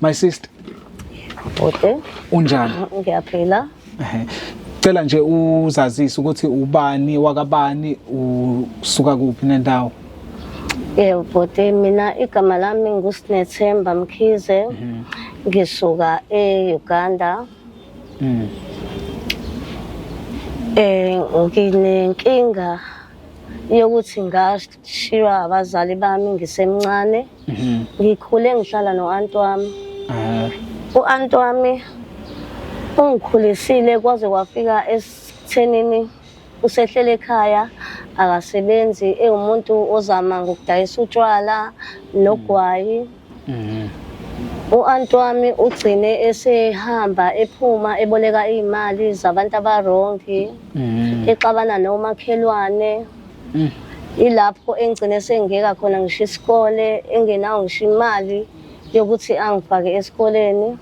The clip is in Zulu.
My sister. Bhuti. Unjani? Ngiyaphila. Ehhe. Cela nje uzazise ukuthi ubani wakabani, usuka kuphi nendawo. Yebo bhuti, mina igama lami nguSinethemba Mkhize. Ngisuka e-Uganda. Nginenkinga yokuthi ngashiywa abazali bami ngisemncane. Ngikhule ngihlala no-anti wami. U-anti wami ungikhulisile kwaze kwafika esithenini usehlele ekhaya, akasebenzi, ewumuntu ozama ngokudayisa utshwala nogwayi. U-anti wami ugcine esehamba ephuma eboleka iy'mali zabantu abarongi, exabana nomakhelwane. Ilapho engigcine sengiyeka khona ngisho isikole, engenawo ngisho imali yokuthi angifake esikoleni.